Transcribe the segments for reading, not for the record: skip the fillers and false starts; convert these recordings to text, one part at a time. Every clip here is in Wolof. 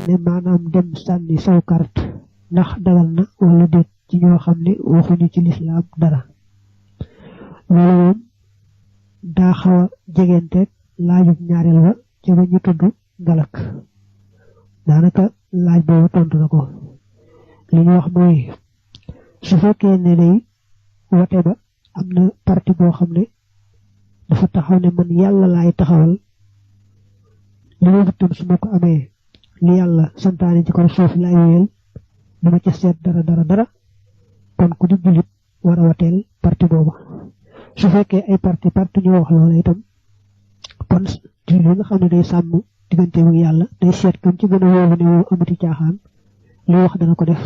ne maanaam dem sànni saw carte ndax dagal na wala déet ci ñoo xam ne waxuñu ci lislaam dara loolu moom daa xaw a jegenteeg laajub ñaareel ba ca ba ñu tudd galak daanaka laaj boobu tontu na ko li ñu wax mooy su fekkee ne day wote ba am na parti boo xam ne dafa taxaw ne man yàlla laay taxawal li ma wutam su ma ko amee li yàlla santaane ci kaw suuf laay wéyal dama ca seet dara kon ku di jullit war a wateel parti booba su fekkee ay parti ñoo wax loola itam kon jullit nga xam ne day sàmm diggante ak yàlla day seet kam ci gën a wóolu ne moom amati caaxaan li wax dana ko def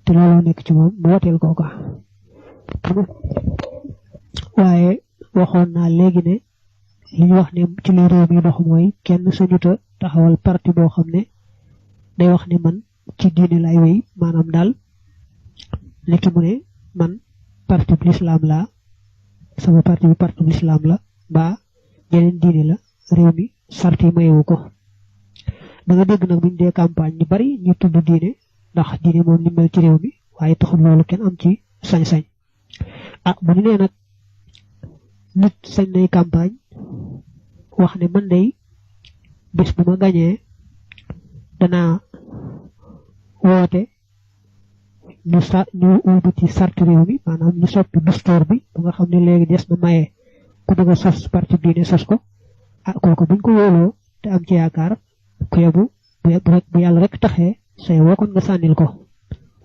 te looloo nekk ci moom mu wateel kooka waaye waxoon naa léegi ne li ñu wax ne ci li réew mi dox mooy kenn sañuta taxawal parti boo xam ne day wax ne man ci diine lay wéy maanaam daal nekki mu ne man parti bu lislaam laa sama parti bi parti bu lislaam la mbaa jeneen diine la réew mi sart yi mayewu ko da nga dégg nag buñ dee campagne ñu bari ñu tudd diine ndax diine moom ni mel ci réew mi waaye taxul loolu kenn am ci sañ-sañ bu ñu nee nag nit sañ nay campagne wax ne man day bés bu ma gañee danaa woote ñu wëlbati sart réew mi maanaam ñu soppi dustoor bi ba nga xam ne léegi des na maye ku bëgg a sos parti diine sos ko kooku buñ ko wóoloo te am ci yaakaar ku yebu bu yàlla rek taxee say woo kon nga sànnil ko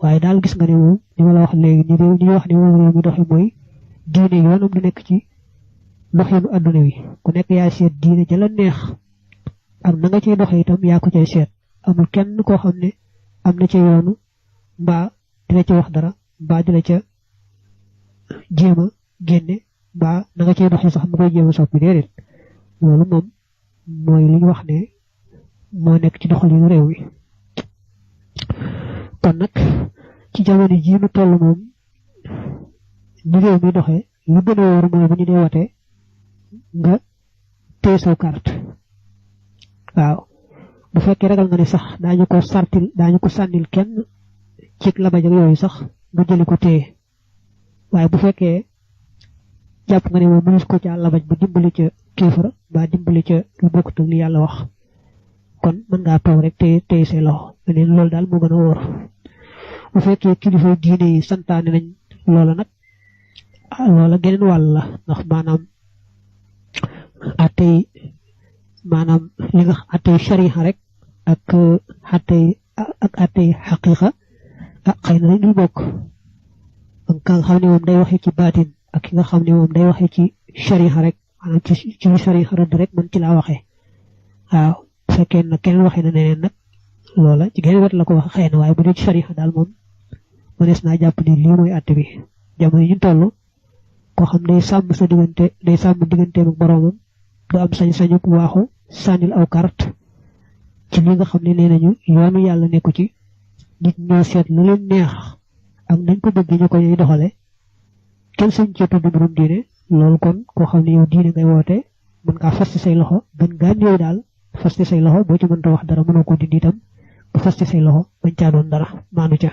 waaye daal gis nga ne moom li ma la wax léegi ni réew ñi wax ne moom réew mi doxe mooy diine yoonam du nekk ci doxinu adduna wi ku nekk yaa seet diine ja la neex ak na nga ciy doxe itam yaa ko cay seet amul kenn koo xam ne am na ca yoonu mbaa dina ca wax dara mbaa dina ca jéem a génne mbaa na nga ciy doxe sax mu koy jéem a soppi déedéet loolu moom mooy li ñu wax ne moo nekk ci doxalinu réew mi kon nag ci jamono jii nu toll moom ni réew mi doxee lu gën a wóor mooy bu ñu dee watee nga téye saw carte waaw bu fekkee ragal nga ne sax daañu ko sànnil kenn ci labaj ak yooyu sax nga jëli ko téye waaye bu fekkee jàpp nga ne moom mënees ko ca labaj ba dimbali ca kéefara ba dimbali ca lu bokkut ak li yàlla wax kon mën ngaa toog rek téye say loxo leneen loolu daal moo gën a wóor bu fekkee kilifa diine yi santaane nañ loola nag loola geneen wàll la ndax maanaam li nga attey shariha rek ak attey xaqiqa xëy na dañ dul bokk ka nga xam ne moom day waxee ci baatin ak ki nga xam ne moom day waxee ci shariha rek maanaam ci shariha rëdd rek man ci laa waxee waaw bu fekkee nag keneen waxee na neneen nag loola ci geneen wet la ko wax xëy na waaye bu dee ci shariha daal moom mënees naa jàpp ni lii mooy atte bi jamono ñu toll koo xam day sàmm digganteem ak boroomam du am sañ-sañu waaxu sànnil aw carte ci li nga xam ne nee nañu yoonu yàlla nekku ci nit ñoo seet lu leen neex ak nañ ko bëgg ñu ko ñuy doxale kenn sañ cee tudd mbirum diine loolu kon koo xam ne yow diine ngay woote mën ngaa fas ci say loxo gën gaa néew daal fas ci say loxo boo ci mënta wax dara mënoo ko dindi itam ba fas ci say loxo bañ caa doon dara maanu ca